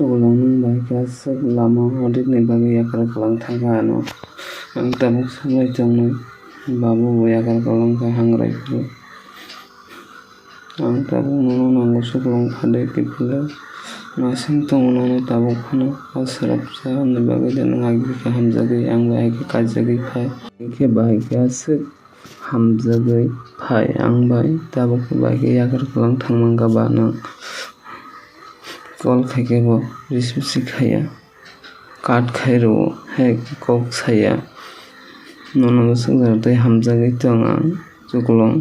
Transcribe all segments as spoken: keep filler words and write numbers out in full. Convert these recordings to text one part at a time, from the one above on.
Chukulung nwng bai khe aswk lama o rikni bagwi yakar kwlang thangkha ano. Ang tabuk sabai tongnai, babu bo yakar kwlang kha hangrai phuru. Ang tabuk nono nango chukulung phade kiphilwi. Nasing tongo nono tabuk phano o swrapsa ni bagwi de nwng agwi khe hamjagwi ang bai hai khe kajagwi phai. Khe bai khe aswk hamjagwi phai ang bai tabuk khe bai khe yakar kwlang thangmangkha ba nwng call khai khe bo receive si khaiya. Cut khai rwo, hai kok saya. Nono swkjak tei hamjagwi tong ang, chuklung.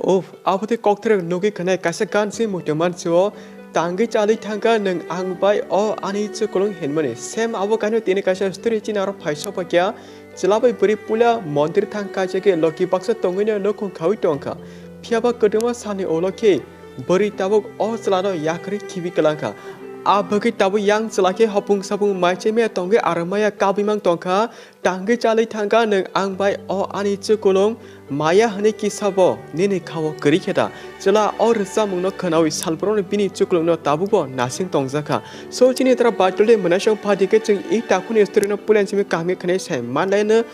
Uff, abo tei koktwrwk nugwi khwnai kaisa gan se muitu mansi o tangwi chalwi thangkha nwng ang bai o ani chuklung hinmani. Same abo kaino tini kaisa story chini aro phai sokphaikha. Chwla bai bwrwi puila mondir thang kaisa khe loki baksa tongwino nukhung khaui tongkha. Phiyaba kwdwma sani ulo khe bwrwi tabuk o chwlano yakarwi khibi kwlangkha. A bagwi tabuk yang chwla khe hopung sapung mai chemya tongwi aramaya kabwi mang tongkha. Tangwi chalwi thangkha nwng ang bai o ani chukulung maya hwnwi kisa bo nini khao kwrwi khe da. Chwla o rwchapmungno khwnaui salbrumno bini chukulungno tabukbo nasing tongjakha. So chini tara Baitul de mwnaisong phadi khe chwng i takhuni story no puila simi kaham khe khwnai sai manlaino.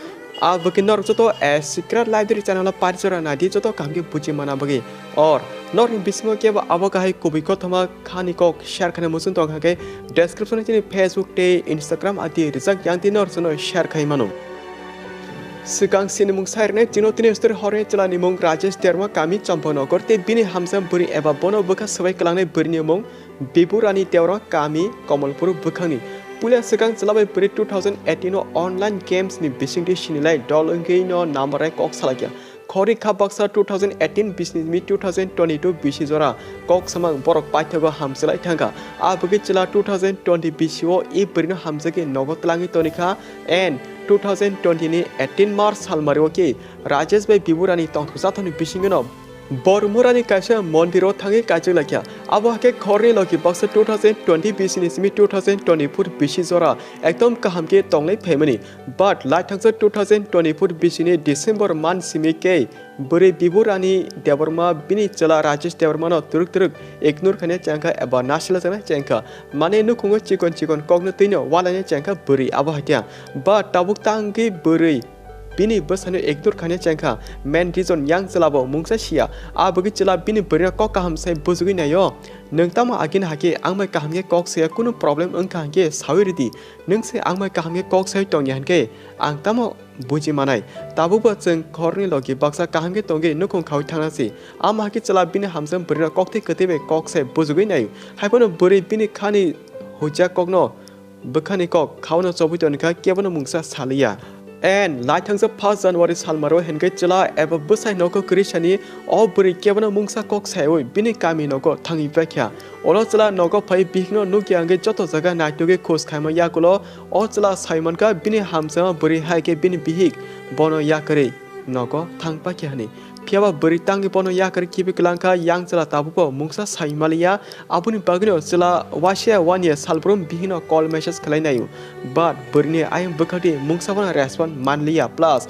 A bwkhe norok joto a Secret Library channel o pari jora naidi joto kaham khe buji mana bagwi. Or norokni bisingo kebo abo kahai kubui kothoma khani kok share khana muchung tong kha khe description o chini Facebook tei Instagram adi rijak yang tei norok jono share khai mano. Swkang sinimung sai rwnai chino tini story horni chwla ni mung Rajesh Debbarma kami Champanagar tei bini hamjak bwrwi eba bono bwkha swbai kwlangnai bwrwini mung Bibu Rani Debbarma kami Kamalpur bwkhakni. Puila swkang chwla bai bwrwi two thousand eighteen o online games ni bisingtwi sinilai dol wngwi no number rai kok salaikha. Khorwi kha baksa two thousand eighteen bisini simi two thousand twenty-two bisi jora kok samang borok paithago hamchlai thangkha. A bagwi chwla two thousand twenty bisi o e bwrwino hamjagwi nogo twlangwi tonikha and two thousand twenty ni eighteen March salmario khe Rajesh bai Bibu Rani tongthokjathokni bisingino Bormurani kaisa mondir o thangwi kaichuk laikha. Abo hakhe khorni logi baksa two thousand twenty bisini simi two thousand twenty-four bisi jora ekdom kaham khe tonglai phaimani. But laithangsa two thousand twenty-four bisini December month simi khe bwrwi Bibu Rani Debbarma bini chwla Rajesh Debbarma no twrwk twrwk ignore khaina chengkha eba nasilajana chengkha. Mane nukhungo chikon chikon kokno twino walaina chengkha bwrwi abo hakhe. But tabuk tangwi bwrwi bini bwsano ignore khaina chengkha. Main reason yang chwlabo mungsa siya. A bagwi chwla bini bwrwino kok kaham sai bujugwi naio. Nwng tamo agini hakhe ang bai kaham khe kok saya kunu problem wngkha hinkhe saui ridi. Nwng se ang bai kaham khe kok sai tongya hinkhe ang tamo buji manai. Tabukbo chwng khorni logi baksa kaham khe tongwi nukhung khaui thangna si. Amo hakhe chwla bini hamjak bwrwino koktwi kwtwi bai kok sai bujugwi naio. Haiphano bwrwi bini khani huijak kokno bwkhani kok khaono chobwi tongkha, kebono mungsa saliya. And laithangsa first January salmaro hinkhe chwla eba bwsai nogo kwrwi sani o bwrwi kebono mungsa kok saiwi bini kami nogo thangwi paikha. Oro chwla nogo phai bihikno nukya hwnkhe joto jaga naitugwi khoj khaima yagulo o chwla saimankha bini hamjakma bwrwi hai khe bini bihik bono yakarwi nogo thang paikha hwnwi. Phiyaba bwrwi tangwi bono yakarwi khibi kwlangkha, yang chwla tabukbo mungsa sai maliya. Aboni bagwino chwla waisa wania salbrum bihikno call message khlai naio. But bwrwini ayang bwkhakni mungsa bono respond manliya. Plus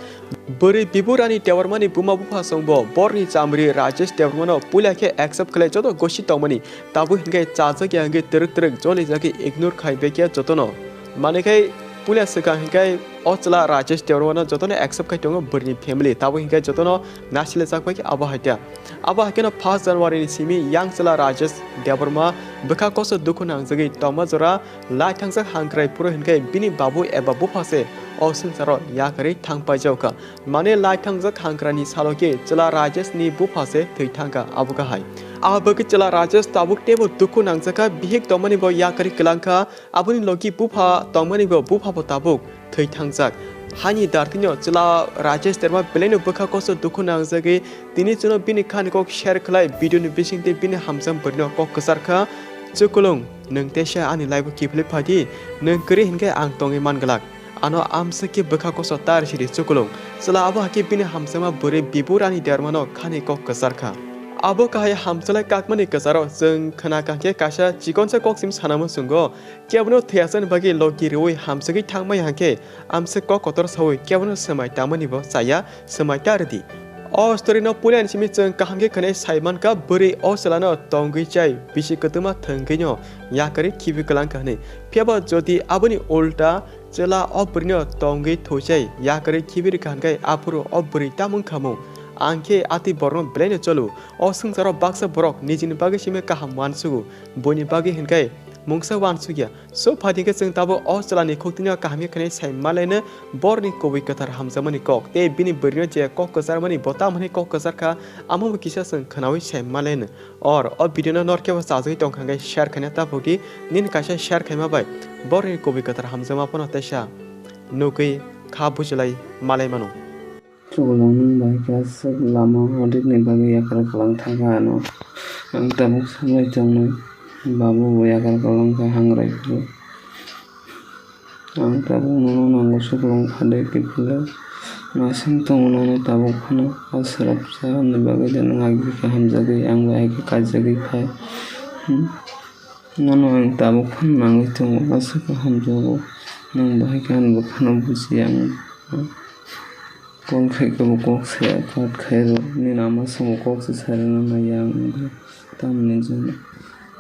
bwrwi Bibu Rani Debbarmani buma bupha songbo borni chamri Rajesh Debbarmano puila khe accept khlai joto gosi tongmani. Tabuk hinkhe chajak ya hinkhe twrwk twrwk jolijagwi ignore khai bekya jotono. Mane khai puila swkang hinkhe o chwla Rajesh Debbarmano jotono accept khai tongo bwrwini family. Tabuk hinkhe jotono nasilajak bai khe abo haikhe. Abo haikhe no first January ni simi yang chwla Rajesh Debbarma bwkha koso dukhu nangjagwi tongma jora lai thangjak hangkrai phuru hinkhe bini babu eba bupha se o swngcharo yakarwi thang paijak kha. Mane lai thangjak hangkrani salo khe chwla Rajesh ni bupha se thwi thangkha abo kahai. Abo khe chwla Rajesh tabuk teibo dukhu nangjakha, bihik tongmani bo yakarwi kwlangkha, aboni logi bupha tongmani bo bupha bo tabuk thwi thangjak. Haini dartino chwla Rajesh Debbarma belaino bwkha kosto dukhu nangjagwi tini chwngno bini khani kok share khlai video ni bisingtwi bini hamjak bwrwino kok kwcharkha, "Chukulung, nwng teisa ani life o kiphilwi phaidi, nwng kwrwi hinkhe ang tongwi manglak." Ano amswk khe bwkha koso tar siri chukulung. Chwla abo hakhe bini hamjakma bwrwi Bibu Rani Debbarmano khani kok kwcharkha. Abo kahai hamchalai kakmani kwcharo chwng khna kangkhe kaisa chikonsa kok sim sanamo chwngo. Kebono thwiyasani bagwi logi rwui hamjagwi thangmaya hwnkhe amswk kok kotor saui kebono swmai tangmani bo chaya, swmai ta rwdi. O story no puila ni simi chwng kaham khe khwnai sai mankha, bwrwi o chwla no tongwi chai bisi kwtwma thwngwi no yakarwi khibi kwlangkha hwnwi. Phiyaba jodi aboni ulta chwla o bwrwi no tongwi thwichai yakarwi khibi rwkha hwnkhe aphuru o bwrwi tamung khamung. Ang khe atwi borok no belai no cholu. O swngcharo baksa borok nijini bagwi simi kaham uansugo, buini bagwi hwnkhe mungsa uansukya. So phaidi khe chwng tabuk o chwlani khuktwino kaham khe khwnai sai malaino borokni kubui kwthar hamjakmani kok tei bini bwrwino je kok kwcharmani bo tamo hwnwi kok kwchar kha, amo bo kisa chwng khwnaui sai malaino. Or o video no norkhe bo chajagwi tongkha hwnkhe share khaina ta phokdi, nini kaisa share khaima bai borokni kubui kwthar hamjakma phano teisa nugwi kha bujilai malai mano. Chuklok nwng bai khe aswk lama o rikni bagwi yakar kwlang thangkha ano. Ang tabuk sabai tongnai, babu bo yakar kwlang kha hangrai phuru. Ang tabuk nono nango chuklok phade kiphilwi. Nasing tongo nono tabuk phano o swrapsa ni bagwi de nwng agikhe hamjagwi ang bai hai khe kaijagwi phai. Hmm. Nono ang tabuk phano nangwi tongo, aswk khe hamjago. Nwng bahai khe ani bwkhano bujiya ang. Call khai khe bo kok saya, cut khai rw. Nini ama swngo kok se sai rwna naiya ang wngkha. Tamni jora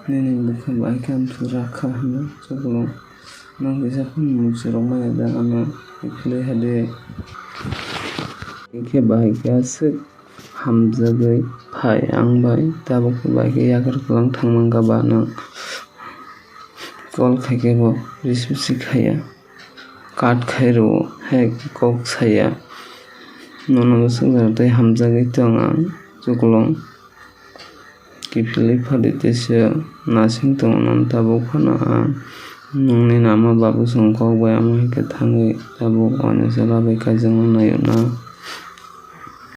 nini bwkha bai khe amtwk rakha hwnwi chuklok. Nwng kisa phano muchurok manya da ano kiphilwi hade. Hinkhe bahai khe aswk hamjagwi phai ang bai. Tabuk khe bahai khe yakar kwlang thangmangkha ba nwng. Call khai khe bo receive se khaiya. Cut khai rwo, hai khe kok saya. Nono bwswk jora tei hamjagwi tong ang, chuklok. Kiphilwi phadi teisa nasing tongo nono tabuk phano ang. Nokni nama babu song kok bai amo hai khe thangwi tabuk ani chwla bai kaijakna naio na.